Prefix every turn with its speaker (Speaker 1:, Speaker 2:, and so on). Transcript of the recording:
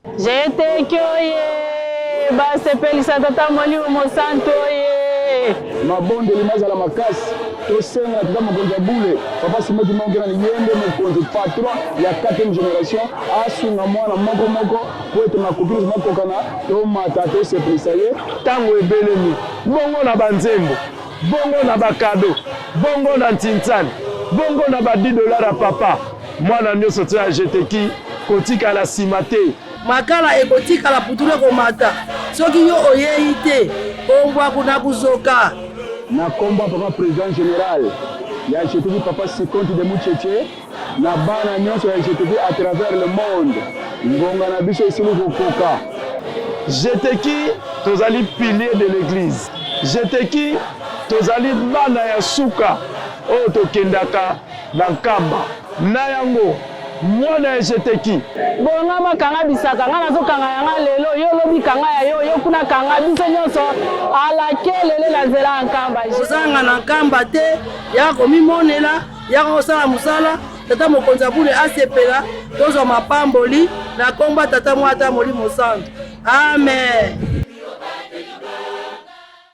Speaker 1: Jeteki oye basepelisa tata molimo mosantu oye.
Speaker 2: Mabondeli mazala makasi tosenga na tata mokonzi ya bule papa Simon Kimbangu Kiangani ye nde mokonzi patron ya 4e generation asunga mwana moko moko po ete makoki nyonso makokana tomata tosepelisa ye.
Speaker 3: Tango ebelemi, bongo na ba nzembo, bongo na ba cadeaux, bongo na ntintsani, bongo na ba 10 dollars ya papa. Mwana nioso tse ya jeteki kotikala sima te.
Speaker 4: Makala ekotikala putulu ekomata soki yo oyei te ombwaku na kuzoka.
Speaker 2: Na kombo ya papa president general ya jeteki papa Sikonti de Mucheche na bana nionso ya jeteki à travers le monde ngonga na biso esili kokoka.
Speaker 3: Jeteki tozali pilier de l'eglise. Jeteki tozali bana ya suka oyo tokendaka na Nkamba. Na yango, mwana ya Jeteki.
Speaker 1: Bongama kanga bisaka nga nazo kanga ya nga lelo yo lobi kanga ya yo yo kuna kanga biso nionso alakelele na nzela ya Nkamba.
Speaker 4: Kozanga na Nkamba te, yaka komimonela, yaka kosala mosala, Tata Mokonzi ya bule asepela, tozwa mapamboli na kombo ya Tata, Mwana, Molimo Santu. Amen.